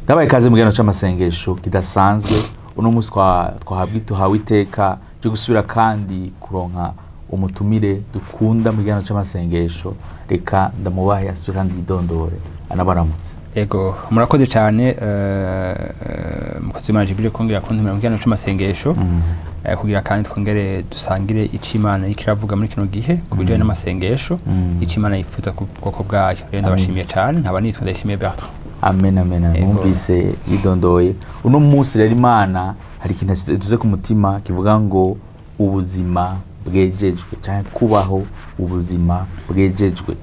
Ndabaye ikaze mu kiganiro c'amasengesho kidasanzwe. Uno munsi twahabwa tuhawe iteka ryo gusubira kandi kuronka umutumire dukunda mu kiganiro c'amasengesho. Reka ndamubahe asubire kandi yidondore anabaramutse. Ego, murakoze cyane mukozi w'Imana Jibril kongera kuntumira mu kiganiro c'amasengesho, kugira kandi twongere dusangire ico Imana iriko iravuga muri kino gihe ku bijanye n'amasengesho, ico Imana yifuza ku bwoko bwayo. Rero ndabashimiye cyane, nkaba nitwa Ndayishimiye Bertrand. Amen, amen. Ego. Numvise yidondoye. Uno munsi rero Imana hari ikintu tuze ku mutima kivuga ngo ubuzima bwejejwe, canke kubaho ubuzima bwejejwe.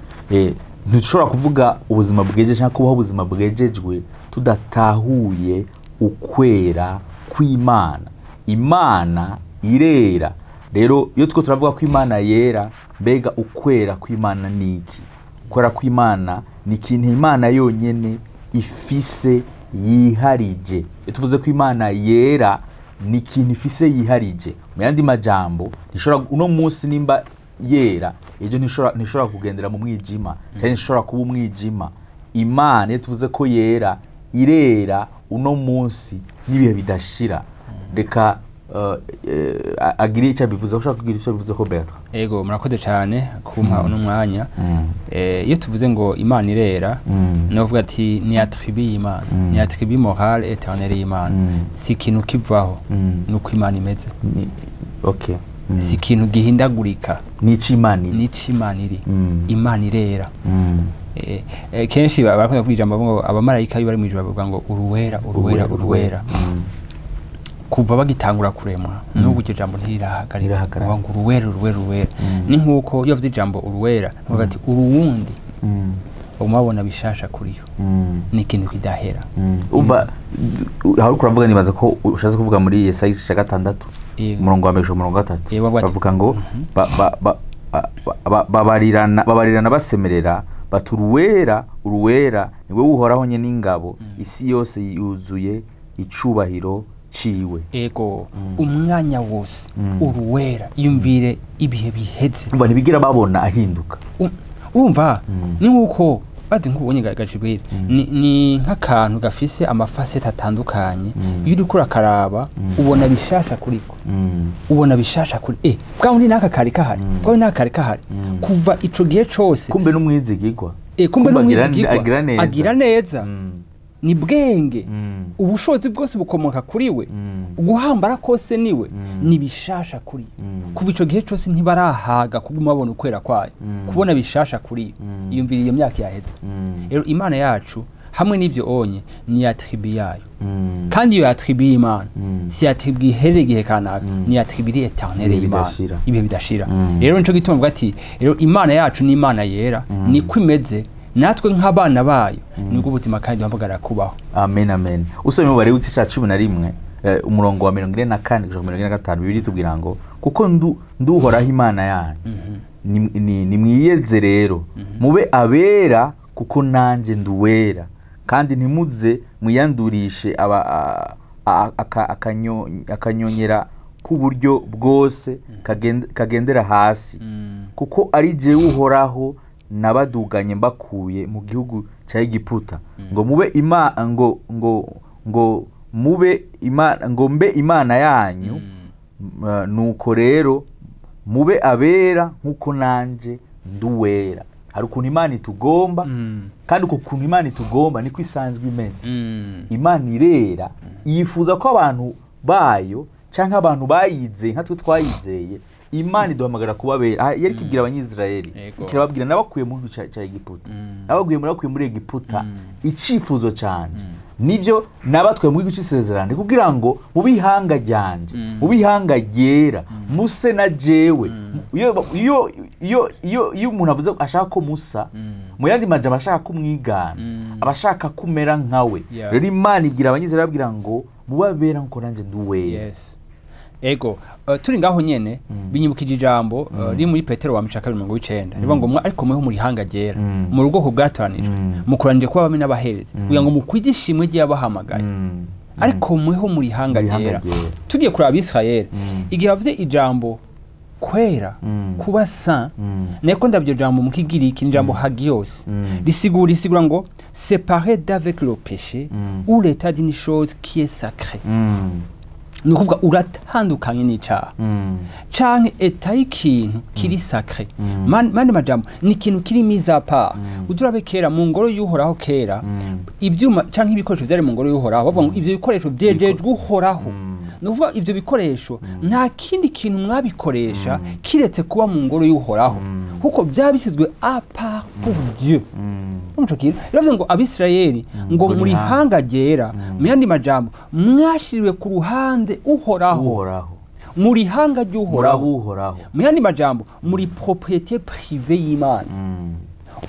Ntidushobora kuvuga ubuzima bwejejwe canke kubaho ubuzima bwejejwe tudatahuye ukwera kw'Imana. Imana irera. Rero iyo two turavuga ko Imana yera, mbega ukwera kw'Imana ni iki? Ukwera kw'Imana ni ikintu Imana yonyene ifise yiharije. Iyo tuvuze ko Imana yera, ni ikintu ifise yiharije. Mu yandi majambo, ntishobora uno munsi nimba yera, ejo ntishobora kugendera mu mwijima, cyangwa ntishobora kuba umwijima. Imana iyo tuvuze ko yera, irera uno munsi n'ibihe bidashira. Reka agire icyo abivuze, ushaka kugira icyo abivuze ko Bertrand. Ego, murakoze cyane kumpa uno mwanya. Iyo tuvuze ngo Imana irera, ni ukuvuga ati ni attribut y'Imana, ni attribut morale éternelle y'Imana. Si ikintu kivaho, nuko Imana imeze. Okay. Si ikintu gihindagurika. Ni ico Imana iri. Ni ico Imana iri. Imana irera. Kenshi barakunda kuvuga ijambo ngo abamarayika iyo bari mu ijuru bavuga ngo uruwera, uruwera, uruwera. Kuva bagitangura kuremwa, n'ubu iryo jambo ntirirahagarika. Ntirahagarara. Bavuga ngo uruwera, uruwera, uruwera. Ni nk'uko iyo bavuze ijambo uruwera, bavuga ati uruwundi, baguma babona bishasha kuri yo. Ni ikintu kidahera. Umva, hari uko uravuga, nibaza ko ushatse kuvuga muri Yesaya igice ca 6, umurongo wa mbere gushika umurongo wa 3. Bavuga ati Bavuga ngo babarirana basemerera bati uruwera, uruwera ni wewe Uhoraho nyene ingabo, isi yose yuzuye icubahiro ciwe. Ego, umwanya wose uruwera, yumvire ibihe biheze. Umva, ntibigira babona ahinduka. Urumva, ni nkuko bazi nk'ubonye Gajibwire, ni nk'akantu gafise amafasete atandukanye. Iyo uriko urakaraba, ubona bishasha kuriko. Ubona bishasha kuri bwa wundi n'aka kari kahari, bwa wundi n'aka kari kahari. Kuva ico gihe cose. Kumbe n'umwizigirwa. Kumbe Kumbe n'umwizigirwa. agira neza. Agira neza. Ni bwenge. Ubushobozi bwose bukomoka kuri we. Guhambara kose niwe. Ni bishasha kuri. Kuva ico gihe cose ntibarahaga kuguma babona ukwera kwayo. Kubona bishasha kuri. Iyumvira iyo myaka yaheze. Rero Imana yacu hamwe n'ivyo onye ni attribut yayo. Kandi iyo attribut y'Imana si attribut iherera igihe kanaka, ni attribut éternelle Ibihe y'Imana. bidashira. Ibihe bidashira. Rero nico gituma mvuga ati rero Imana yacu ni Imana yera, niko imeze, natwe nk'abana bayo nibwo ubuzima kandi duhamagara kubaho. Amen, amen. Usomye umubare w'igice ca 11, umurongo wa 44 gushika 45, Bibiliya itubwira ngo kuko nduhoraho Imana yanyu. Nimwiyeze rero, mube abera kuko nanje nduwera, kandi ntimuze mwiyandurishe akanyonyera k'uburyo bwose kagendera hasi, kuko ari jewe Uhoraho nabaduganye mbakuye mu gihugu ca Egiputa, ngo mube ngo, ngo, ngo mube ngo mbe Imana yanyu. Nuko rero mube abera nkuko nanje nduwera. Hari ukuntu Imana itugomba, kandi uko kuntu Imana itugomba niko isanzwe imeze. Imana irera, yifuza ko abantu bayo canke abantu bayizeye nka twe twayizeye, Imana iduhamagara kubabera. Yari kibwira Abanyisirayeli, kirababwira nabakuye mu gihugu ca Egiputa. Nabakuye muri Egiputa. Icifuzo canje nivyo nabatwaye mu gihugu c'isezerano kugira ngo mu bihanga ryanje, mu bihanga ryera, muse na jewe. Iyo umuntu avuze ashaka ko musa, mu yandi majambo ashaka kumwigana, abashaka kumera nkawe. Rero Imana ibwira Abanyisirayeli ababwira ngo mubabera nkuko nanje nduwera. Ego, turi ngaho nyene, binyibukije ijambo riri muri Petero wa mica kabiri mirongo icenda. Rivuga ngo ariko mweho muri hanga ryera, mu rugo bwatoranijwe, mukoranije kuba abami n'abaherezi, kugira ngo mukwize ishimwe ry'abahamagaye. Ariko mweho muri hanga Muri hanga ryera. ryera. Tugiye kuraba Abisirayeli, igihe bavuze ijambo Kwera, kuba saint, niko ndabyo jambo mu Kigiriki ni jambo hagios, risigura ngo séparé d'avec le péché ou l'état d'une chose qui est sacrée. Ni ukuvuga uratandukanye n'icaha canke eta y'ikintu kiri sacré. Mandi majambo ni ikintu kiri mise à part. Uzurabe kera mu ngoro y'Uhoraho, kera ibyuma canke ibikoresho vyari mu ngoro y'Uhoraho, bavuga ngo ivyo bikoresho vyejejwe Uhoraho. Ni ukuvuga ivyo bikoresho nta kindi kintu mwabikoresha kiretse kuba mu ngoro y'Uhoraho, kuko byaba bishyizwe à part pour Dieu. Urumva ico kintu? Bivuze ngo Abisirayeli ngo muri hanga ryera, mu yandi majambo mwashiriwe ku ruhande Uhoraho, Uhoraho, muri hanga ry'Uhoraho, Uhoraho, mu yandi majambo muri propriété privée y'Imana.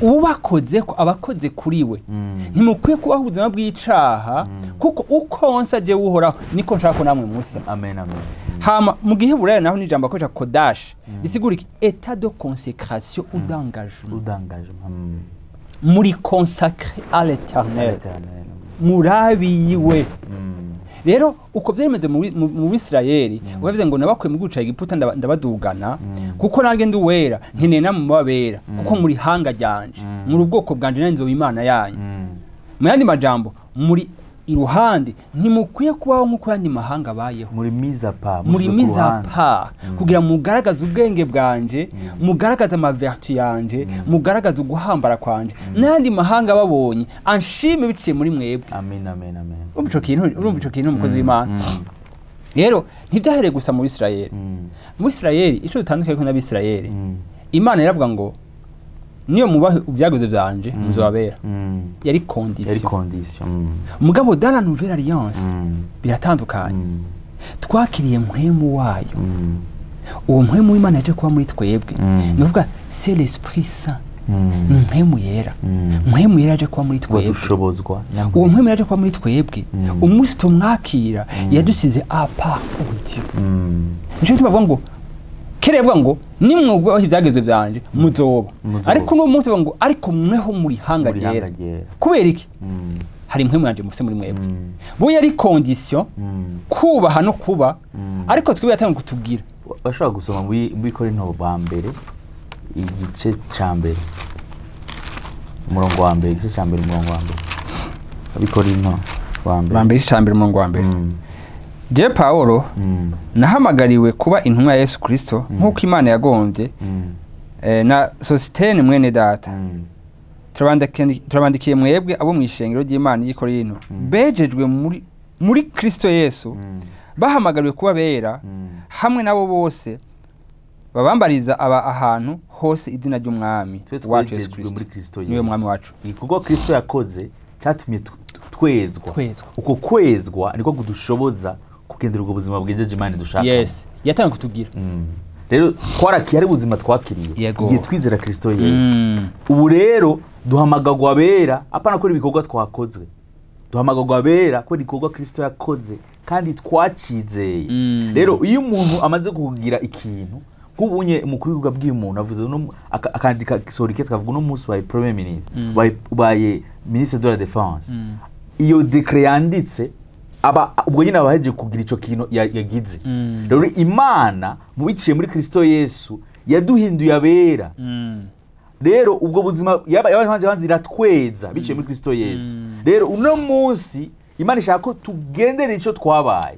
Ubakoze ko abakoze kuri we, ntimukwiye kubaho ubuzima bw'icaha, kuko uko nsa jewe Uhoraho niko nshaka ko namwe musa. Amen, amen. Hama mu Giheburayo naho ni ijambo akoresha kodash, risigura iki? État de consécration ou d'engagement. Ou d'engagement. Muri consacré à l'Éternel, murabiwe. Rero uko vyemeze mu Bisirayeli, ubavuze ngo nabakuye mu guca Egiputa ndabadugana, kuko nange ndi uwera, nkeneye namwe mubabera, kuko muri hanga ryanje, muri ubwoko bwanje, nanjye nzoba Imana yanyu. Mu yandi majambo muri iruhande, ntimukwiye kubaho nk'uko yandi mahanga abayeho. Muri mise à part. Muri mise à part, kugira mugaragaze ubwenge bwanje, mugaragaze amavertu yanje, mugaragaze uguhambara kwanje, n'ayandi mahanga babonye anshime biciye muri mwebwe. Amen, amen, amen. Urumva ico kintu? Urumva ico kintu, umukozi w'Imana? Rero ntibyahereye gusa muri Isirayeli. Muri Isirayeli, ico dutandukanye n'Abisirayeli, Imana yaravuga ngo niyo mubahe ibyagoze byanje muzabera, yari condition. Yari condition. Mugabo dans la nouvelle alliance biratandukanye. Twakiriye mpwemu wayo. Uwo mpwemu w'Imana yaje kuba muri twebwe, ni ukuvuga c'est l'Esprit Saint, ni mpwemu yera. Mpwemu yera yaje kuba muri twebwe. Dushobozwa. Uwo mpwemu yaje kuba muri twebwe umunsi tumwakira, yadusize à part pour Dieu. Nico gituma bavuga ngo kera yavuga ngo nimwubaho ibyagezwe byanje muzoba, ariko uno munsi bavuga ngo ariko mweho muri hanga ryera. Kubera iki? Hari impwemu yanje mufise muri mwebwe. Bo yari condition kubaha no kuba, ariko twebwe yatangiye kutubwira. Bashobora gusoma muri Korinto ba mbere igice ca mbere umurongo wa mbere, igice ca mbere umurongo wa mbere, Abikorinto ba mbere igice ca mbere umurongo wa mbere. Je Paulo nahamagariwe kuba intumwa ya Yesu Kristo nk'uko Imana yagombye, na Sositene mwene data, turabandikiye mwebwe abo mu ishengero ry'Imana y'i Korinto, bejejwe muri Kristo Yesu, bahamagariwe kuba bera, hamwe nabo bose babambariza aba ahantu hose izina ry'Umwami wacu Yesu Kristo, niwe Mwami wacu. Igikorwa Kristo yakoze cyatumye twezwa. Uko kwezwa niko kudushoboza kugendera ubwo buzima bwejeje Imana dushaka. Yes, yatangiye kutubwira. Rero twarakiye, ari ubuzima twakiriye igihe twizera Kristo Yesu. Ubu rero duhamagagwa abera, apana kuri ibikorwa twakozwe, duhamagagwa abera kuri ibikorwa Kristo yakoze kandi twacizeye. Rero iyo umuntu amaze kugira ikintu nk'ubunye umukuru w'igihugu abwiye umuntu, avuze akandika sorike, tukavuga uno munsi ubaye premier ministre, ubaye ministre de la défense, iyo décret yanditse aba ubwo nyine abaheje kugira ico kintu yagize. Rero Imana mu biciye muri Kristo Yesu yaduhinduye abera. Rero ubwo buzima yaba hanze iratweza biciye muri Kristo Yesu. Rero uno munsi Imana ishaka ko tugendera ico twabaye.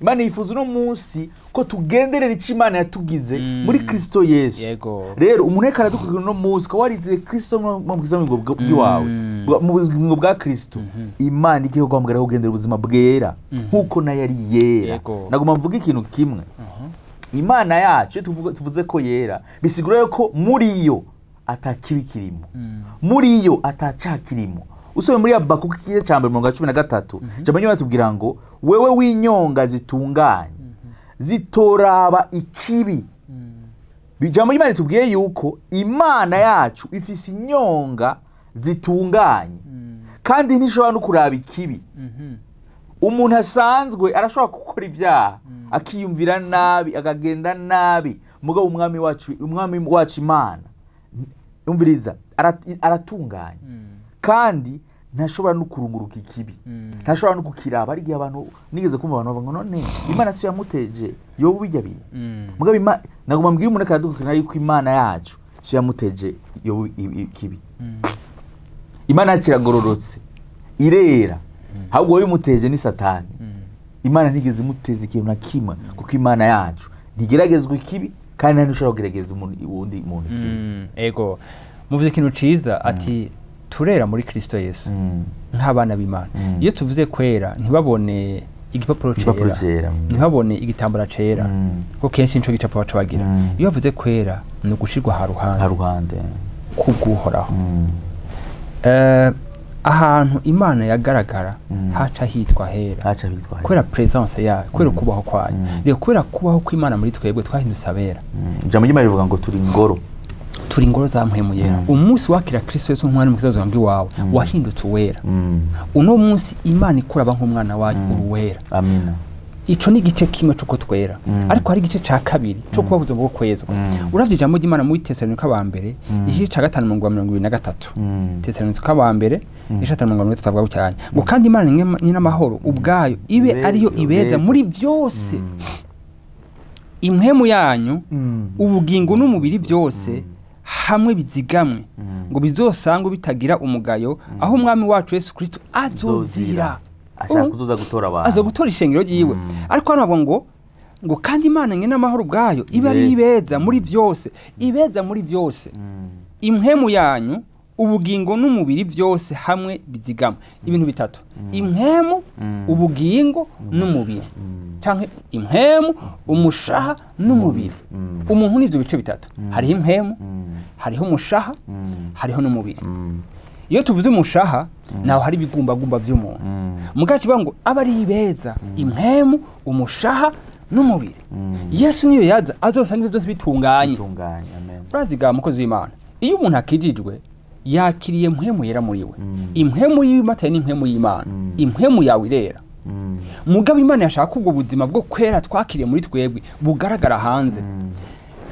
Imana yifuza uno munsi ko tugenderera ico Imana yatugize muri Kristo Yesu. Rero umuntu reka aradukurikira uno munsi ko warizeye Kristo mu buzima bwawe, mu buzima bwa Kristo, Imana igiye kuguhamagara kugendera ubuzima bwera nkuko nayo yari yera. Naguma mvuga ikintu kimwe, Imana yacu iyo tuvuze ko yera, bisigura ko muri yo atakibi kirimo, muri yo atacaha kirimo. Usome muri Habakuki igice ca mbere umurongo wa 13, ijambo ry'Imana ritubwira ngo wewe w'inyonga zitunganye zitoraba ikibi. Ijambo ry'Imana ritubwiye yuko Imana yacu ifise inyonga zitunganye kandi ntishobora no kuraba ikibi. Umuntu asanzwe arashobora gukora ibyaha, akiyumvira nabi, akagenda nabi, mugabo umwami wacu Imana umviriza aratunganye kandi ntashobora no kurunguruka ikibi, ntashobora no kukiraba. Ari igihe abantu nigeze kumva abantu bavuga ngo none Imana siyo yamuteje Yobu bijya bintu. Mugabo naguma mbwira umuntu akadukurikirana yuko Imana yacu siyo yamuteje Yobu ikibi. Imana yacu iragororotse, irera, ahubwo wowe bimuteje ni Satani. Imana ntigeze imuteza ikintu na kimwe, kuko Imana yacu ntigeragezwa ikibi, kandi nta n'ushobora kugerageza umuntu uwundi muntu ikibi. Ego, muvuze ikintu ciza, ati turera muri Kristo Yesu nk'abana b'Imana. Iyo tuvuze kwera, ntibabone igipapuro igipapuro cera, cera. Ntibabone igitambara cera, kuko kenshi nico gicapo baca bagira. Iyo bavuze kwera, ni ugushirwa haruhande haruhande kubw'Uhoraho. Ahantu Imana yagaragara haca hitwa hera, haca hitwa hera. Kubera presence yayo, kubera ukubaho kwayo. Rero kubera kubaho kw'Imana muri twebwe, twahindutse abera. Ijambo ry'Imana rivuga ngo turi ingoro. Turi ingoro za Mpwemu Yera. Umunsi wakira Kristo Yesu nk'umwami n'umukiza w'ubuzima bw'iwawe, wahindutse uwera. Uno munsi Imana ikuraba nk'umwana wayo, uri uwera. Amina. Ico ni igice kimwe c'uko twera, ariko hari igice ca kabiri co kuba ubuzima bwo kwezwa. Uravye ijambo ry'Imana muri Tesalonika ba mbere, igice ca 5 umurongo wa 23. Tesalonika ba mbere igice ca 5 umurongo wa 23 avuga cyane ngo kandi Imana ni n'amahoro ubwayo ibe ariyo ibeza ibeza. muri byose, impwemu yanyu, ubugingo n'umubiri byose hamwe bizigamwe, ngo bizosangwe bitagira umugayo aho Umwami wacu Yesu Kristo azozira. Ashaka kuzoza gutora abantu. Aza gutora ishengero ryiwe. Ariko hano bavuga ngo kandi Imana nyene n'amahoro ubwayo ibe ari ibeza muri byose, ibeza muri byose, impwemu yanyu, ubugingo n'umubiri byose hamwe bizigama. Ibintu bitatu: impwemu, ubugingo n'umubiri, canke impwemu, umushaha n'umubiri. Umuntu n'ivyo bice bitatu: hariho impwemu, hariho umushaha, hariho n'umubiri. Iyo tuvuze umushaha, naho hari ibigumbagumba by'umuntu. Mugaci bavuga ngo aba ari beza impwemu, umushaha n'umubiri. Yesu niyo yaza azosanga ibyo byose bitunganye. Bitunganye, amen. Uraziga, mukozi w'Imana, iyo umuntu akijijwe, yakiriye Mpwemu Yera muri we. Impwemu y'imatanye n'impwemu y'Imana. Impwemu yawe irera. Mugabo Imana yashaka ko ubwo buzima bwo kwera twakiriye muri twebwe bugaragara hanze.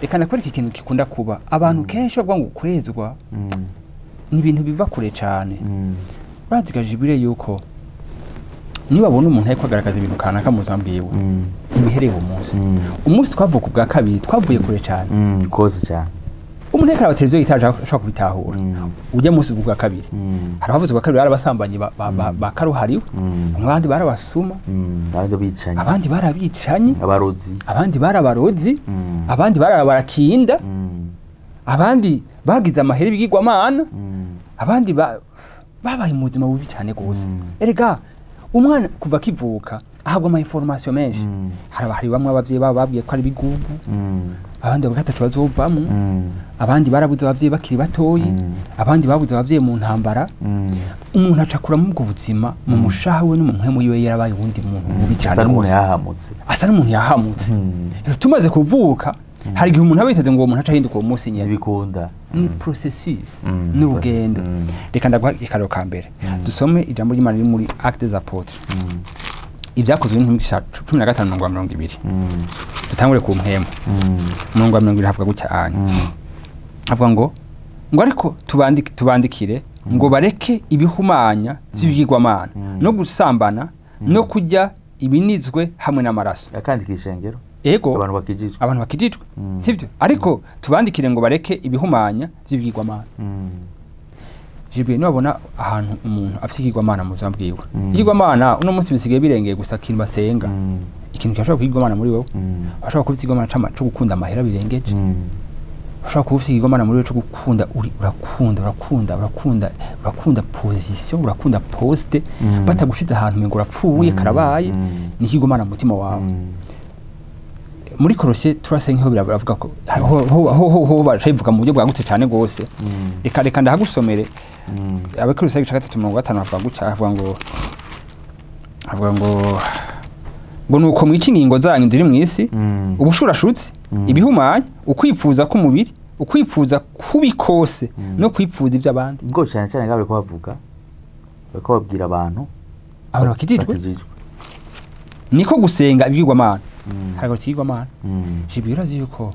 Reka nakwereka ikintu gikunda kuba. Abantu kenshi bavuga ngo kwezwa ni ibintu biva kure cyane. Uraziga Jibire yuko niba babona umuntu ariko agaragaza ibintu kanaka mu buzima bwiwe, ntibihereye uwo munsi. Umunsi twavuka ubwa kabiri, twavuye kure cyane. Kose cyane. Umuntu ariko araba televiziyo yitaje ashobora kubitahura. Ujya munsi ubwa kabiri, hari abavuze ubwa kabiri bari abasambanyi ba karuhariwe, abandi barabasuma, Abandi bicanyi. Abandi barabicanyi. Abarozi. Abandi barabarozi, abandi barabarakinda, abandi bagize amahera ibigirwamana, abandi babaye mu buzima bubi cyane rwose. Erega umwana kuva akivuka ahabwa ama information menshi. Hari bamwe abavyeyi babo babwiye ko ari bigugu, abandi bavuga ataco bazovamwo, abandi barabuze abavyeyi bakiri batoyi, abandi babuze abavyeyi mu ntambara. Umuntu acakura muri ubwo buzima, mu mushaha we no mu mpwemu yiwe yarabaye uwundi muntu mubi cyane Asa n'umuntu rwose. yahamutse. Asa n'umuntu yahamutse. Rero tumaze kuvuka, hari igihe umuntu aba yiteze ngo uwo muntu aca ahinduka uwo munsi nyene. Ntibikunda. Ni processus, n'urugendo. Reka ndaguha akarero ka mbere. Dusome ijambo ry'Imana riri muri Actes des Apôtres, Ibyakozwe n'Intumwa, 15 umurongo wa 20. Dutangure ku mpwemu. Umurongo wa 20 havuga gutya anya, havuga ngo ariko tubandikire ngo bareke ibihumanya by'ibigirwamana, no gusambana, no kurya ibinizwe hamwe n'amaraso. Akandika ishengero. Ego. Abantu bakijijwe. Abantu bakijijwe, sibyo? Ariko tubandikire ngo bareke ibihumanya by'ibigirwamana. Jibril, nibabona ahantu umuntu afite ikigirwamana mu buzima bwiwe, ikigirwamana uno munsi bisigaye birengeye gusa ikintu basenga. Ikintu kirashobora kuba ikigirwamana muri wewe. Urashobora kuba ufite ikigirwamana co gukunda amahera birengeje. Ushobora kuba ufite ikigirwamana muri wewe co gukunda, uri urakunda, urakunda, urakunda, urakunda position, urakunda poste. Batagushize ahantu umengo urapfuye. Karabaye. Ni ikigirwamana mu mutima wawe. Muri Colossiens turase nk'iho biravuga ko ho bacayivuga mu buryo bwagutse cyane rwose. Reka ndahagusomere. Abakolosayi igice cya 3 umurongo wa 5 havuga gutya, havuga ngo nuko mwica ingingo zanyu ziri mu isi, ubushurashutsi, ibihumanya, ukwipfuza k'umubiri, ukwifuza kubi kose, no kwipfuza iby'abandi. Ngo cyane cyane ngaho bariko bavuga, bariko babwira abantu abantu bakijijwe, bakijijwe. Niko gusenga ibigirwamana. Harago ikigirwamana. Jibril, urazi yuko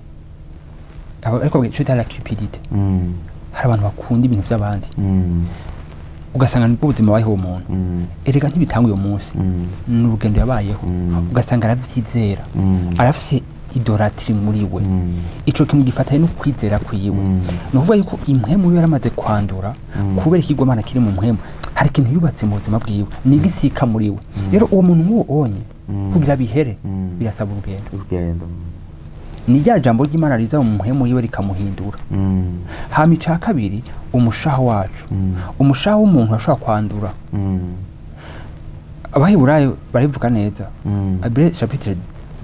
ariko icyo bita la cupidité, hari abantu bakunda ibintu by'abandi. Ugasanga nibwo buzima bayeho uwo muntu. Erega ntibitanga uyo munsi, ni urugendo yabayeho. Ugasanga aravyizera, arafise idoratiri muri we. Ico kintu gifatanye no kwizera kwiwe. Ni ukuvuga yuko impwemu yiwe yaramaze kwandura kubera ikigwamana kiri mu mpwemu. Hari ikintu yubatse mu buzima bwiwe, ni igisika muri we. Rero uwo muntu nk'uwo onye kugira bihere birasaba urugendo. Ni rya jambo ry'Imana riza mu mpwemu yiwe rikamuhindura. Hama ica kabiri, umushaha wacu, umushaha w'umuntu ashobora kwandura. Abaheburayo barivuga neza, Abire chapitre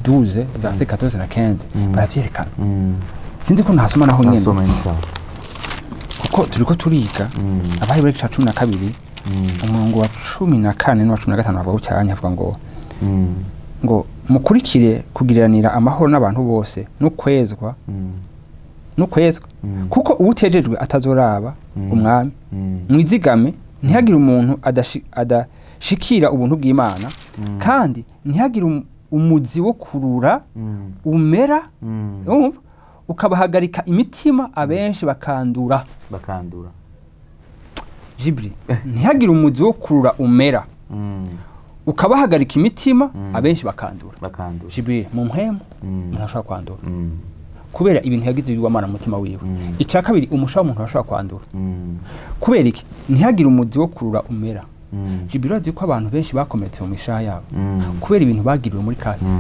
12 verset 14 na 15 baravyerekana. Sinzi ko ntasoma naho nyene kuko turiko turiga. Abaheburayo ica 12 umurongo wa 14 n'uwa 15 bavuga cyane, avuga ngo ngo mukurikire kugiriranira amahoro n'abantu bose no kwezwa, no kwezwa, kuko uwutejejwe atazoraba umwami. Mwizigame ntihagire umuntu adashikira ubuntu bw'Imana, kandi ntihagire umuzi wo kurura umera ukabahagarika imitima abenshi bakandura. Jibri, ntihagire umuzi wo kurura umera ukabahagarika imitima abenshi bakandura. Jibri, mu mpwemu umuntu ashobora kwandura kubera ibintu yagize ibigwamana mu mutima wiwe. Icya kabiri, umushaha umuntu ashobora kwandura kubera iki? Ntihagire umuzi wo kurura umera. Jibri, urazi ko abantu benshi bakomeretse mu mishaha yabo kubera ibintu bagiriwe muri kahise.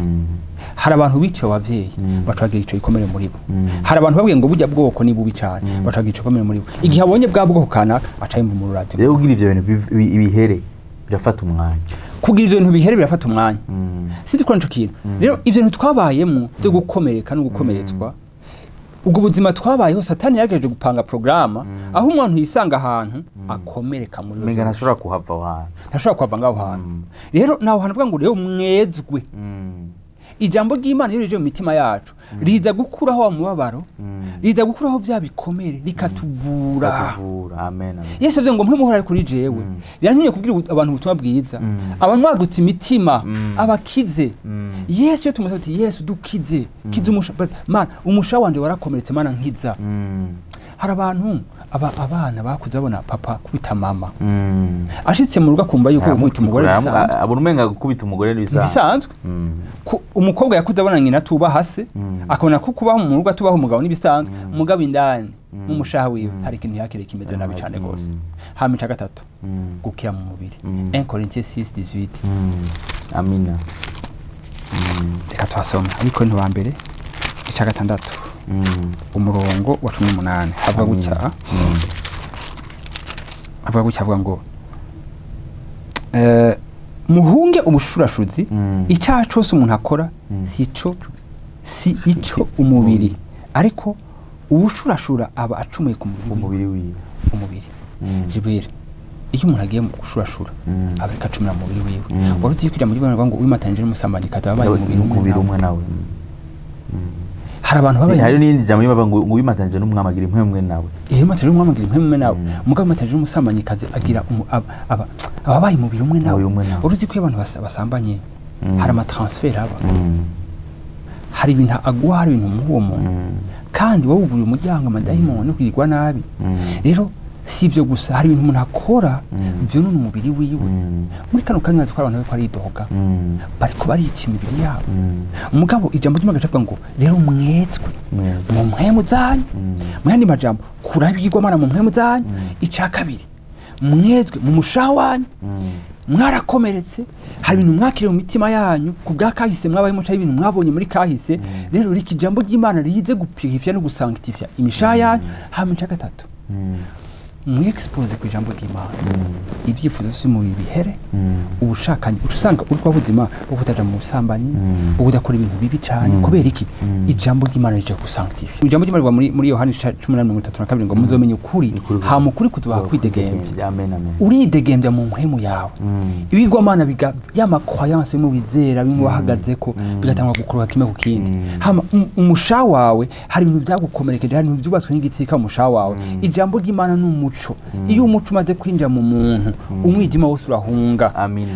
Hari abantu biciwe abavyeyi bacagira ico gikomere muri bo. Hari abantu babwiye ngo burya bwoko ni bubi cyane bacagira ico gikomere muri bo. Igihe abonye bwa bwoko kanaka aca yumva umururazi. Rero ugira ivyo bintu bihere birafata umwanya. Kugira ivyo bintu bihere birafata umwanya. Sinzi ko nico kintu. Rero ivyo bintu twabayemo byo gukomereka no gukomeretswa, ubwo buzima twabayeho, Satani yagerageje gupanga programa aho umuntu yisanga ahantu akomereka muri we. Menga ntashobora kuhava aho hantu. Ntashobora kuhava ngaho hantu. Rero naho hantu avuga ngo rero mwezwe. Ijambo ry'Imana iyo rije mu mitima yacu riza gukuraho wa mubabaro, riza gukuraho vya bikomere, rikatuvura. Amen. Yesu avuze ngo mwe muhora kuri jewe. Birantumye kubwira abantu ubutumwa bwiza, abanyagutse imitima, abakize. Yesu iyo tumusaba ati Yesu dukize, kize umusha, mana umusha wanje warakomeretse, mana nkiza. Hari abantu abana bakuze babona papa kubita mama, ashitse mu rugo akumva yuko gukubita umugore bisanzwe. Abona umenga gukubita umugore bisanzwe. Umukobwa yakuze abona nyina tubaha se, akabona ko kubaho mu rugo atubaho umugabo nibisanzwe. Umugabo indani mu mushaha wiwe hari ikintu yakire kimeze nabi cyane gose. Hama ica gatatu, gukira mu mubiri. 1 Corinthiens 6:18. Amina. Reka twasome ariko nti wa mbere ica gatandatu umurongo wa 18 havuga gutya. Avuga gutya, avuga ngo muhunge ubushurashuzi, icyaha cyose umuntu akora si ico umubiri, ariko ubushurashura aba acumuye ku mubiri wiwe. Umubiri. Jibril, iyo umuntu agiye mu gushurashura aba ariko acumura mu mubiri wiwe. Wari uzi yuko muri bano ngo uwimatanyije n'umusambanyi kazabaye umubiri umwe nawe. Hari abantu babaye, hari n'indi jambo y'abava ngo uwimatanyije n'umwami agira impwemwe nawe. Iyo uwimatanyije n'umwami agira impwemwe nawe. Umugabo uwimatanyije n'umusambanyi kazi agira ababaye umubiri umwe nawe. Wari uzi ko iyo abantu basambanye hari amatransfer aba, hari ibintu aguha, hari ibintu muri uwo muntu, kandi wowe uguriye umuryango amadayimoni no kwirwa nabi. Rero si ibyo gusa, hari ibintu umuntu akora byonona umubiri wiwe. Muri kano kanya twari abantu bariko aridoga, bariko barica imibiri yabo. Umugabo ijambo ry'Imana rivuga ngo rero mwetswe mu mpwemu zanyu. Mu yandi majambo, kurabigwamana mu mpwemu zanyu. Ica kabiri, mwetswe mu mushaha wanyu. Mwarakomeretse, hari ibintu mwakiriye mu mitima yanyu ku bwa kahise mwabayemo, cyangwa ibintu mwabonye muri kahise. Rero riki jambo ry'Imana rize gupurifya no gusanctifya imishaha yanyu. Hama ica gatatu, mwexpose ku ijambo ry'Imana. Ibyifuzo by'umubiri bihere, ubushakanyi usanga uri kwa buzima bwo kutaja mu busambanyi, bwo kudakora ibintu bibi cyane. Kubera iki? Ijambo ry'Imana rije gusanctifya. Ijambo ry'Imana rivuga muri Yohana 18:32 ngo muzomenye ukuri, hama ukuri kutubaha kwidegembya. Amen, amen. Uridegembya mu mpwemu yawe. Ibigwamana biga ya ma croyance mu bizera bimwe bahagazeko bigatangwa gukuruka kimwe ku kindi. Hama umusha wawe hari ibintu byagukomerekeje, hari ibintu byubatswe n'igitsika umusha wawe. Ijambo ry'Imana ni umuco. Iyo umuco umaze kwinjira mu muntu, umwijima wose urahunga.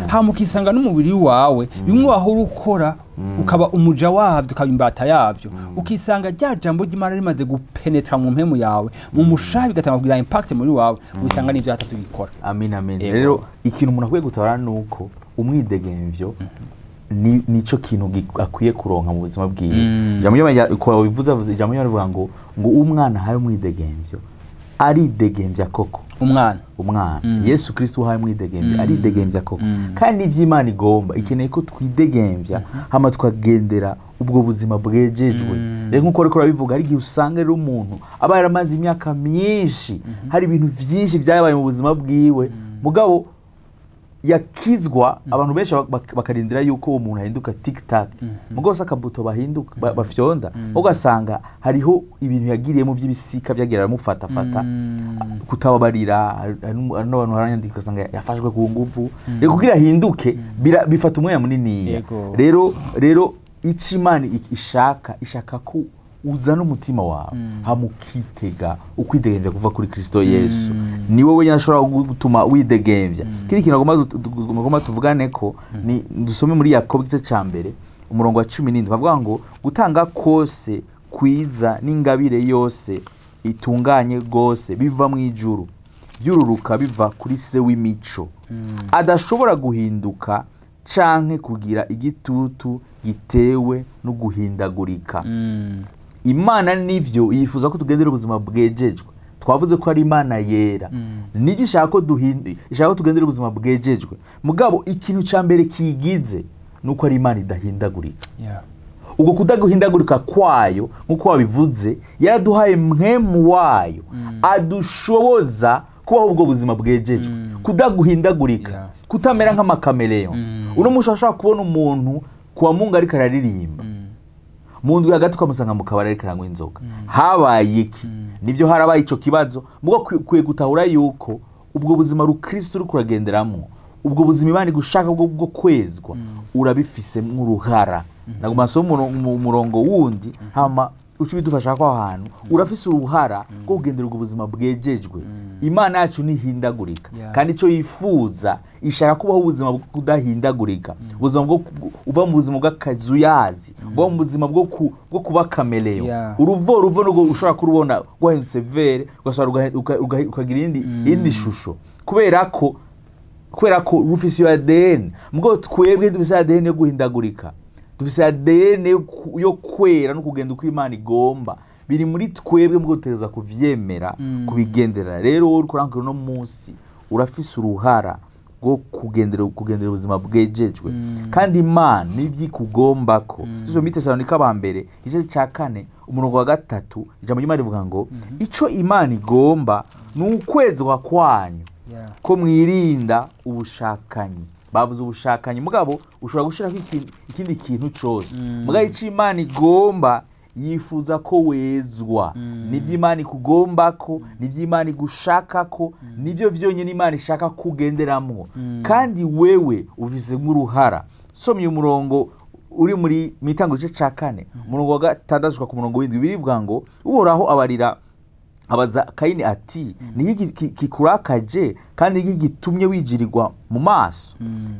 Hama ukisanga n'umubiri wawe bimwe wahora ukora ukaba umuja wabyo, ukaba imbata yabyo, ukisanga rya jambo ry'Imana rimaze gupenetra mu mpemu yawe, mu mushaha, bigatanga kugira impact muri wawe, wisanga n'ivyo atatu bikora. Amin, amin. Rero ikintu umuntu akwiye gutabara ni uko umwidegemvyo ni nico kintu akwiye kuronka mu buzima bwiwe. Ijambo ry'Imana uko bivuze, avuze ijambo ry'Imana rivuga ngo umwana ahaye umwidegemvyo aridegemvya koko. Umwana. Umwana Yesu Kristo uhaye umwidegemvya aridegemvya koko. Kandi ivy'Imana igomba, ikeneye ko twidegemvya, hama tukagendera ubwo buzima bwejejwe. Rero nk'uko ariko urabivuga, hari igihe usanga rero umuntu aba yaramaze imyaka myinshi, hari ibintu vyinshi vyabaye mu buzima bwiwe, mugabo yakizwa. Abantu benshi bakarindira yuko uwo muntu ahinduka tic tac, mugabo se akabuto bahinduka bafyonda, ugasanga hariho ibintu yagiriyemo by'ibisika byagira aramufatafata, kutababarira. Hari n'abantu baranyandika, ugasanga yafashwe ku nguvu. Rero kugira ahinduke bifata umwanya muniniya. Rero icyo Imana ishaka ko uzana umutima wawe, hama ukitega ukwidegemvya kuva kuri Kristo Yesu. Ni wowe wenyine ashobora gutuma widegemvya. Ikindi kintu agomba tuvugane ko ni dusome muri Yakobo igice cya mbere, umurongo wa 17, bavuga ngo gutanga kose kwiza n'ingabire yose itunganye rwose biva mu ijuru, byururuka biva kuri Se w'imico, adashobora guhinduka canke kugira igitutu gitewe no guhindagurika. Imana nivyo yifuza ko tugendera ubuzima bwejejwe. Twavuze ko ari Imana yera, nivyo ishaka ko ishaka ko tugendera ubuzima bwejejwe, mugabo ikintu ca mbere kigize nuko ari Imana idahindagurika. Ubwo kudaguhindagurika kwayo, nk'uko wabivuze, yaraduhaye mpwemu wayo adushoboza kubaho ubwo buzima bwejejwe, kudaguhindagurika, kutamera nk'amakameleo. Uno munsi ashobora kubona umuntu kuwa Mungu ariko araririmba, mu ndwi hagati ukamusanga mu kabari ariko aranywa inzoga. Habaye iki? Nivyo harabaye ico kibazo, mugo kwiye gutahura yuko ubwo buzima rukristo uri kuragenderamwo, ubwo buzima Imana igushaka bwo kwezwa, urabifisemo uruhara. Naguma nsoma umurongo wundi, hama uca ubidufasha ko aho hantu urafise uruhara rwo kugendera ubwo buzima bwejejwe. Imana yacu ntihindagurika. Kandi icyo yifuza, ishaka kubaho ubuzima bwo kudahindagurika, ubuzima bwo uva mu buzima bw'akazuyazi, uva mu buzima bwo kuba caméléon. Uruvo ruvo nubwo ushobora kurubona rwahindutse vert, ugasubira ukagira iyindi shusho, kubera ko rufise iyo ADN. Mugabo twebwe dufise ADN yo guhindagurika, dufise ADN yo kwera no kugenda uko Imana igomba. Biri muri twebwe, mugabo dutegereza kuvyemera, kubigendera. Rero wowe uriko urankora uno munsi, urafise uruhara rwo kugendera ubuzima bwejejwe. Kandi Imana nivyo ikugombako. Izo muri Tesalonika ba mbere igice cya 4, umurongo wa 3, ijambo ry'Imana rivuga ngo ico Imana igomba ni ukwezwa kwanyu, ko mwirinda ubushakanyi. Bavuze ubushakanyi, mugabo ushobora gushirako ikindi kintu cose. Mugabo ico Imana igomba, yifuza ko wezwa. Nivyo Imana ikugombako, nivyo Imana igushakako, nivyo vyonyene Imana ishaka kugenderamwo. Kandi wewe ufise nk'uruhara. Somye umurongo uri muri mitango igice ca 4, umurongo wa 6 gushika ku murongo w'7, birivuga ngo Uhoraho abarira, abaza Kayini ati: "Ni iki kikurakaje, kandi iki gitumye wijirirwa mu maso?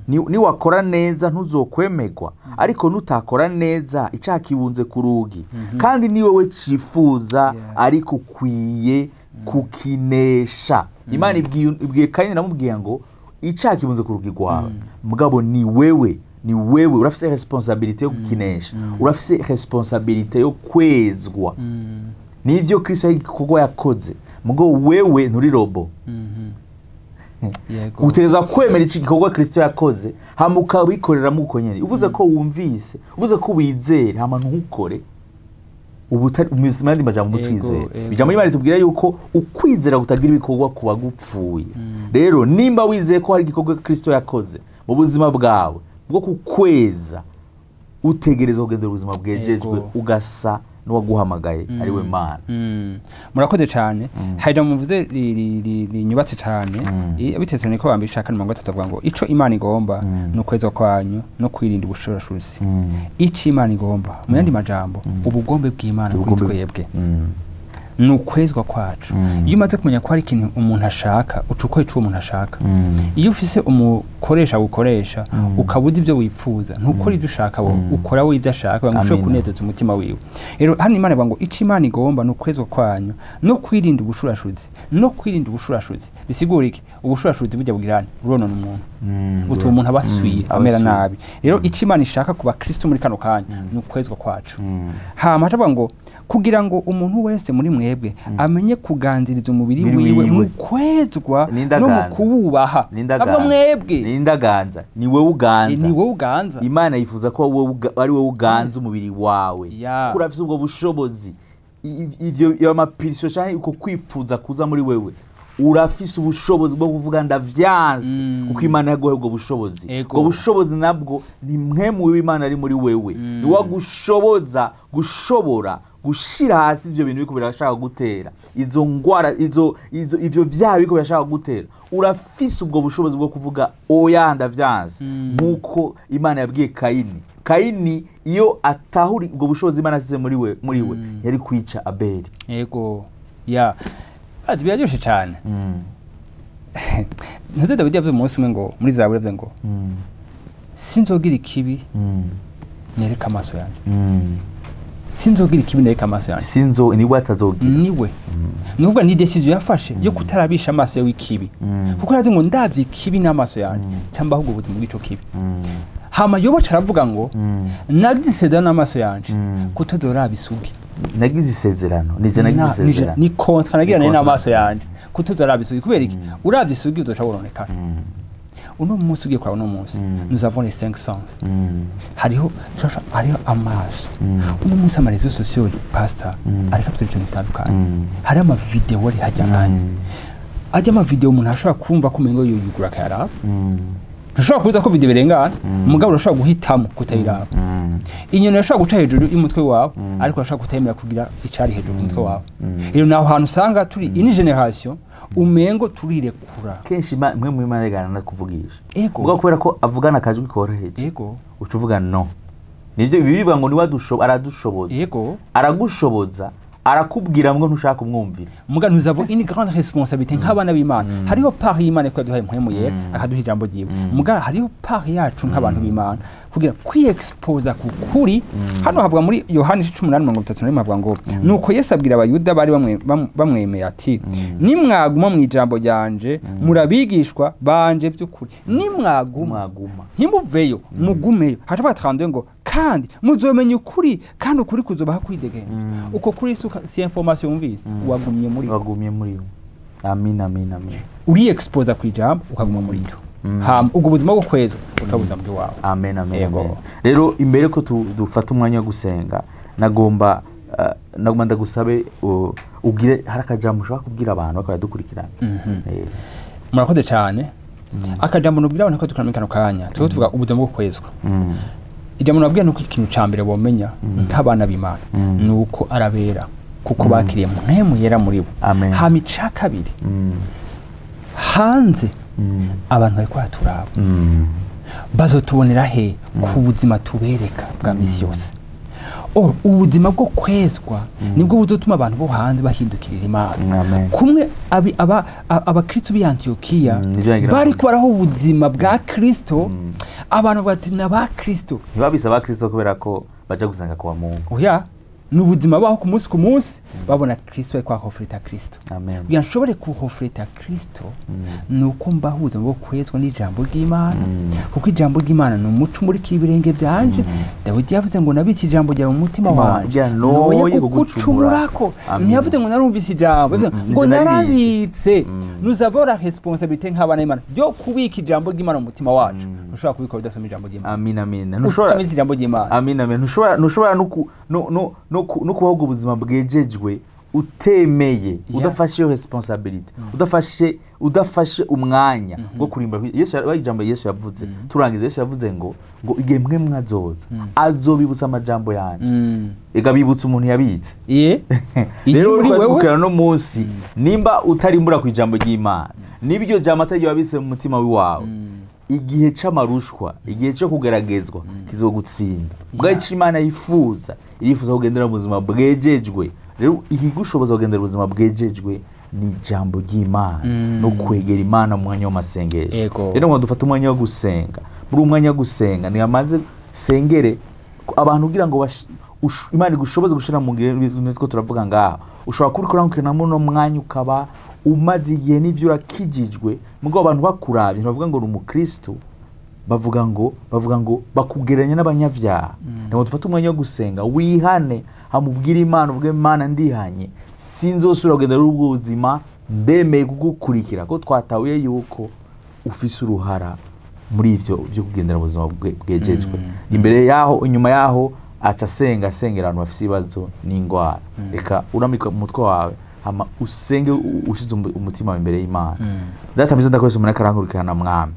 Niwakora neza ntuzokwemerwa? Ariko nutakora neza, icyaha kibunze ku rugi, kandi ni wowe cifuza, ariko ukwiye kukinesha." Imana ibwiye Kayini, namubwiye ngo icyaha kibunze ku rugi rwawe, mugabo ni wewe urafise responsabilité yo kukinesha, urafise responsabilité yo kwezwa. Nivyo Kristo ari igikorwa yakoze, mugabo wewe nturi robot. Utegereza kwemera iki gikorwa Kristo yakoze, hama ukabikoreramo uko nyene. Uvuze ko wumvise, uvuze ko wizere, hama ntukore, ubu utari mu yandi majambo mutwizere. Ijambo ry'Imana ritubwira yuko ukwizera kutagira ibikorwa kuba gupfuye. Rero nimba wizeye ko hari igikorwa Kristo yakoze mu buzima bwawe bwo kukweza, utegereza kugendera ubuzima bwejejwe, ugasa n'uwaguhamagaye ari we Mana. Murakoze cyane. Hari ijambo muvuze rinyubatse cyane. Abitesalonike ba mbere ica 4 mirongo itatu avuga ngo ico Imana igomba ni ukwezwa kwanyu no kwirinda ubushurashuzi. Ico Imana igomba, mu yandi majambo, ubugombe bw'Imana kuri twebwe. Ni ukwezwa kwacu. Iyo umaze kumenya ko hari ikintu umuntu ashaka, uca ukora ico uwo muntu ashaka. Iyo ufise umukoresha gukoresha, ukabuza ibyo wifuza, ntukora ibyo ushaka wowe, ukora we ibyo ashaka kugira ngo ushobore Amina. kunezeza umutima wiwe. Rero hano Imana ivuga ngo ico Imana igomba ni ukwezwa kwanyu no kwirinda ubushurashuzi. No kwirinda ubushurashuzi bisigura iki? Ubushurashuzi burya bugirane buronona umuntu, butuma umuntu aba asuye, amera nabi. Rero ico Imana ishaka ku bakristo muri kano kanya ni ukwezwa kwacu. Hama hatavuga ngo kugira ngo umuntu wese muri mwebwe amenye kuganziriza umubiri Umubiri wiwe wiwe. mu kwezwa N'indaganza. no mu kuwubaha. N'indaganza. Avuga mwebwe. N'indaganza ni wowe uganza. Ni wowe uganza. Imana yifuza ko ari wowe uganza umubiri wawe. Ya. Kuko urafise ubwo bushobozi. Ivyo amapirisho canke uko kwipfuza kuza muri wewe, urafise ubushobozi bwo kuvuga ndavyanse, kuko Imana yaguhaye ubwo bushobozi. Ego. Ubwo bushobozi nabwo ni mpwemu w'Imana ari muri wewe, niwe agushoboza gushobora gushira hasi ivyo bintu biriko birashaka gutera izo ngwara, izo ivyo vyaha biriko birashaka gutera. Urafise ubwo bushobozi bwo kuvuga oya ndavyanse, nkuko Imana yabwiye Kayini. Kayini iyo atahuri ubwo bushobozi Imana yasize muri we, yari kwica Abeli. Ego. Ya. Ati biraryoshe cyane. Ntuze Dawidi yavuze umunsi umwe ngo muri Zaburi yavuze ngo sinzogira ikibi nereka amaso yanjye. Sinzogira ikibi nereka amaso yanjye. Sinzo niwe atazogira. Niwe. Nubwo ni decision yafashe yo kutarabisha amaso yawe ikibi. Kuko yavuze ngo ndavye ikibi n'amaso yanjye, cyangwa ahubwo ubuzima bw'ico kibi. Hama Yobo aravuga ngo nagize isezerano n'amaso yanje kutodora isugi. Nagize isezerano, nije nagize isezerano. Ni contrat nagiranye Ni contrat. n'amaso yanje kutodora isugi. Kubera iki? Uravye isugi uzoca wononekara. Uno munsi ugiye kuraba uno munsi, nous avons les cinq sens. Hariho turashobora, hariho amaso. Uno munsi ama réseaux sociaux, pastor, ariko atwereka ibintu bitandukanye. Hariho amavideo ari hajya nkanya, ajya amavideo umuntu ashobora kumva ko umengo yoyugura akayaraba. Ntushobora kubuza ko video birengana, mugabo urashobora guhitamo kutayiraba. Inyoni irashobora guca hejuru y'umutwe wawe, ariko urashobora kutayemera kugira icari hejuru y'umutwe wawe. Rero naho hantu usanga turi ini generation umengo turirekura. Kenshi mwe mu Imana regana nakuvugisha. Ego. Ubwo kubera ko avugana akajwi koroheje, Ego. uca uvuga no. Nivyo bibivuga ngo niwe aradushoboza. Ego. Aragushoboza, arakubwira ngo ntushaka kumwumvira. Muga nous avons une grande responsabilité nk'abana b'Imana. Hariho part y'Imana ko yaduhaye mpwemu yera akaduha ijambo ryiwe. Muga hariho part yacu nk'abantu b'Imana kugira kwiexposa ku kuri. Hano havuga muri Yohani 18:31 havuga ngo nuko Yesu abwira Abayuda bari bamwemeye ati nimwaguma mu ijambo ryanje murabigishwa banje by'ukuri. Nimwaguma Mwaguma. ntimuveyo, mugumeyo. Hatavuga 32 ngo kandi muzomenya ukuri kandi ukuri kuzobaha kwidegembya. Uko kuri suka si information wumvise, wagumye muri Wagumye muri we. Amin, amin, amin. uri exposa ku ijambo ukaguma muri ryo. Hama ubwo buzima bwo kwezwa utabuza muri wawe. Amen, amen, Yego. amen. Rero imbere ko dufata umwanya wo gusenga, nagomba ndagusabe ugire hari akajambo ushobora kubwira abantu bariko baradukurikirana. Murakoze cyane. Akajambo nubwira abantu ko dukurikirana kano kanya, turiko tuvuga ubuzima bwo kwezwa. Ijambo nabwira nuko ikintu ca mbere bomenya nk'abana b'Imana nuko arabera kuko bakiriye mpwemu yera muri bo. Amen. Hama ica kabiri, hanze abantu bariko baraturaba bazotubonera he ku buzima tubereka bwa misi yose. Or ubuzima bwo kwezwa nibwo buzotuma abantu bo hanze bahindukirira Imana. Amen. Kumwe abakristo b'i Antiyokiya Nivyo nagira bari ngo. kubaraho ubuzima bwa Kristo, abantu bati ni abakristo. Ntibabise abakristo kubera ko baja gusenga kwa Mungu. Oya, ni ubuzima baho ku munsi ku munsi babona Kristo ariko ahofreta Kristo. Amen. Kugira nshobore kuhofreta Kristo ni uko mbaho ubuzima bwo kwezwa n'ijambo ry'Imana, kuko ijambo ry'Imana ni umuco umurikira ibirenge byanje. Dawidi yavuze ngo nabitse ijambo ryawe mu mutima Mutima wanje kugira noye noye kugucumurako. kugucumurako. Amen. Ntiyavuze ngo narumvise ijambo, yavuze ngo Nivyo naribitse. narabitse. Nous avons la responsabilité nk'abana b'Imana yo kubika ijambo ry'Imana mu mutima wacu. Ntushobora kubikora udasoma ijambo ry'Imana. Amin, amin. Ntushobora Utamenya ijambo ry'Imana. Amin, amin. Ntushobora no kubaho ubwo buzima bwejejwe utemeye, udafashe iyo responsabilité, udafashe umwanya wo kurimba. Yesu ijambo Yesu yavuze, turangiza, Yesu yavuze ngo igihe mwe mwazoza azobibutsa amajambo yanje. Ega bibutsa umuntu yabitse. Iyo Rero muri uriko wewe dukurikirana no munsi, nimba utarimbura ku ijambo ry'Imana, niba iryo jambo atari wabitse mu mutima wiwawe, igihe c'amarushwa, igihe cyo kugeragezwa kizogutsinda. Ubwo ico Imana yifuza, irifuza kugendera mu buzima bwejejwe. Rero ikigushoboza kugendera ubuzima bwejejwe ni ijambo ry'Imana no kwegera Imana mu mwanya w'amasengesho. Rero ngo dufate umwanya wo gusenga. Muri umwanya wo gusenga ni amaze sengere abantu kugira ngo Imana igushoboze gushira mu ngiro nitwo turavuga ngaha. Ushobora kubikora muri mwanya ukaba umaze igihe n'ivyo urakijijwe, mugabo abantu bakuravye ntibavuga ngo uri umukristo, bavuga ngo bakugereranya n'abanyavyaha. Ngo dufate umwanya wo gusenga wihane, hamubwira Imana uvuge Imana ndihanye, sinzosubira kugendera ubwo buzima, ndemeye kugukurikira, ko twatahuye yuko ufise uruhara muri ivyo byo kugendera ubuzima bwejejwe. Imbere yaho inyuma yaho aca asenga asengera abantu bafise ibibazo n'ingwara. Reka uramika umutwe wawe hama usenge ushize umutima imbere y'Imana. Data mwiza ndakoresha umuntu akarankurikirana mwami.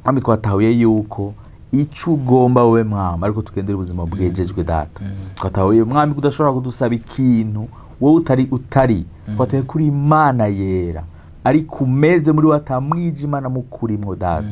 Mwami twatahuye yuko ico ugomba wewe mwami ariko tugendera ubuzima bwejejwe data. Twatahuye mwami kudashobora kudusaba ikintu wowe utari twatahuye kuri Imana yera ariko umeze muri watamwije Imana mukurimwo data.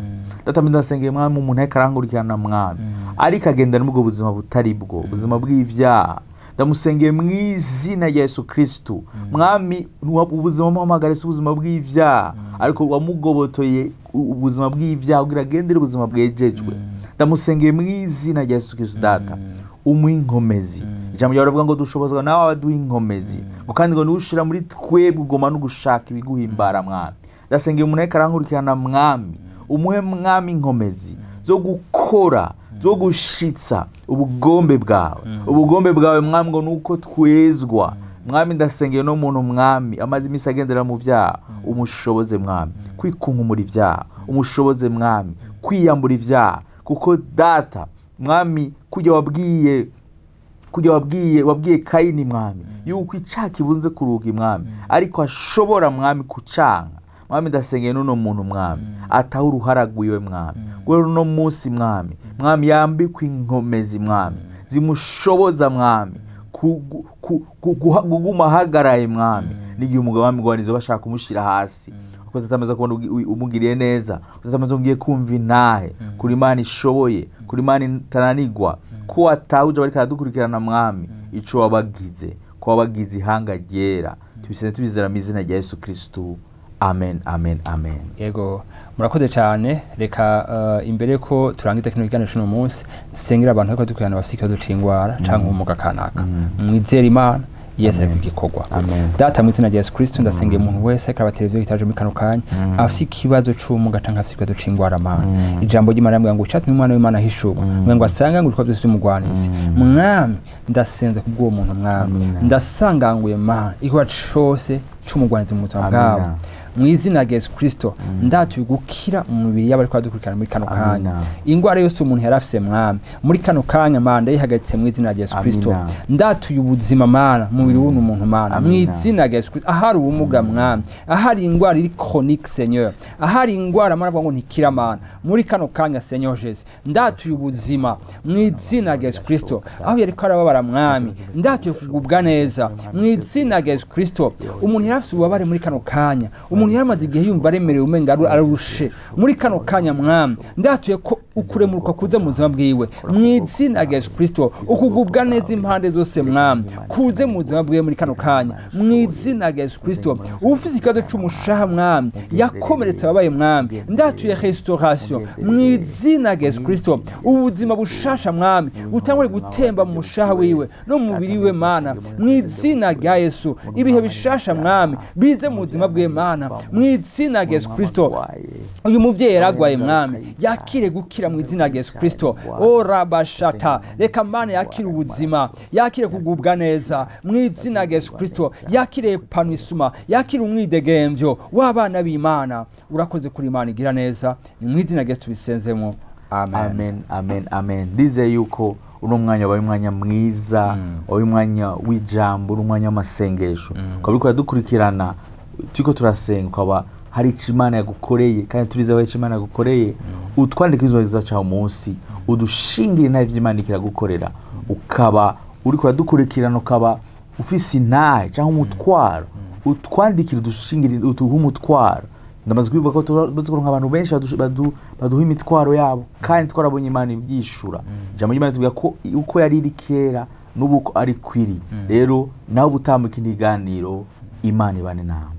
Data mwiza ndasengeye mwami umuntu akarankurikirana mwami ariko agendana n'ubwo buzima butari bwo ubuzima bw'ivyaha. Ndamusengeye mu izina rya Yesu Kristo mwami ubuzima muhamagare si ubuzima bw'ivyaha ariko wamugobotoye ubuzima bw'ivyaha kugira agendere ubuzima bwejejwe. Ndamusengeye mu izina rya Yesu Kristo data umuha inkomezi. Ijambo ryawe rivuga ngo dushobozwa nawe abaduha inkomezi, ngo kandi ngo nushira muri twebwe ugoma no gushaka ibiguhimbara mwami. Ndasengeye umuntu ariko arankurikirana mwami umuhe mwami inkomezi zo gukora zo gushitsa ubugombe bwawe. Ubugombe bwawe mwami ngo nuko twezwa. Mwami ndasengeye no muntu mwami amaze imisi agendera mu vyaha, umushoboze mwami kwikunkumura ivyaha, umushoboze mwami kwiyambura ivyaha, kuko data mwami kujya wabwiye Kayini mwami yuko icaha kibunze kuruga mwami ariko ashobora mwami kucanka. Mwami ndasengeye n'uno muntu mwami ataho uruhara rwiwe mwami guhera uno munsi mwami mwami yambikwe inkomezi mwami zimushoboza mwami kuguma ahagaraye mwami n'igihe umugabo wamigwanizo bashaka kumushira hasi kuko atameza kubona umugiriye neza, atameza ngiye kumva intahe kuri Imana ishoboye, kuri Imana itananigwa, ko atahuje bariko aradukurikirana mwami ico wabagize, ko wabagize ihanga ryera. Tubisene tubizera mu izina rya Yesu Kristo. Amen, amen, amen. Yego, murakoze cyane. Reka imbere ko turangiza kino kiganiro cy'uno munsi, nsengera abantu bariko dukurikirana bafite ikibazo c'ingwara canke ubumuga kanaka. Mwizere Imana, Yesu ari kugikorwa. Data mu izina rya Yesu Kristo ndasengeye umuntu wese akaba televiziyo itaje muri kano kanya afite ikibazo c'ubumuga canke afite ikibazo c'ingwara Mana. Ijambo ry'Imana rimbwira ngo ucatumye umwana w'Imana ahishurwa, ngo asange ngo ibikorwa byose by'umugwanizi. Mwami ndasenze kubw'uwo muntu mwami, ndasanganguye Mana igikorwa cose c'umugwanizi mu buzima bwabo. Mu izina rya Yesu Kristo ndatuye gukira mu mubiri y'abariko badukurikirana muri kano kanya. Ingwara yose umuntu yarafise mwami muri kano kanya Mana ndayihagaritse mu izina rya Yesu Kristo. Ndatuye ubuzima Mana mu mubiri w'uno muntu Mana mu izina rya Yesu Kristo. Ahari ubumuga mwami, ahari ingwara iri chronique Seigneur, ahari ingwara Mana ngo ntikira Mana muri kano kanya Seigneur Jésus ndatuye ubuzima mu izina rya Yesu Kristo. Aho yariko arababara mwami ndatuye kugubwa neza mu izina rya Yesu Kristo. Umuntu yarafise ububabare muri kano kanya, umuntu yaramaze igihe yumva aremerewe umenga ararushe muri kano kanya mwami ndatuye ko ukuremuruka kuza mu buzima bwiwe mu izina rya Yesu Kristo. Ukugubwa neza impande zose mwami kuze mu buzima bwiwe muri kano kanya mu izina rya Yesu Kristo. Ufise ikibazo c'umushaha mwami yakomeretse ababaye mwami ndatuye restauration mu izina rya Yesu Kristo. Ubuzima bushasha mwami butangure gutemba mu mushaha wiwe no mu mubiri wiwe Mana mu izina rya Yesu. Ibihe bishasha mwami bize mu buzima bwiwe Mana mu izina rya Yesu Kristo. Uyu muvyeyi yaragwaye mwami yakire gukira mu izina rya Yesu Kristo. O rabashata reka Mana yakire ubuzima, yakire kugubwa neza mu izina rya Yesu Kristo, yakire panisuma, yakire umwidegemvyo w'abana b'Imana. Urakoze kuri Imana igira neza, ni mu izina rya Yesu tubisenzemo. Amen. Amen, amen, amen. Ndizeye yuko uno mwanya wabaye umwanya mwiza, wabaye umwanya w'ijambo, umwanya w'amasengesho. Ukaba uriko uradukurikirana turiko turasenga, ukaba hari ico Imana yagukoreye kandi turize aho Imana yagukoreye, utwandike ikibazo cyawe munsi, udushingire nta ivyo Imana ikiragukorera. Ukaba uriko uradukurikirana, ukaba ufise intahe cyangwa umutwaro, utwandikire udushingire utuhe umutwaro. Ndamaze kubivuga ko tumaze kuronka abantu benshi baduha imitwaro yabo kandi twarabonye Imana ibyishura. Ijambo ry'Imana ritubwira ko uko yari iri kera n'ubu ko ari kwiri. Rero nawe ubutaha mu kindi kiganiro, Imana ibane nawe.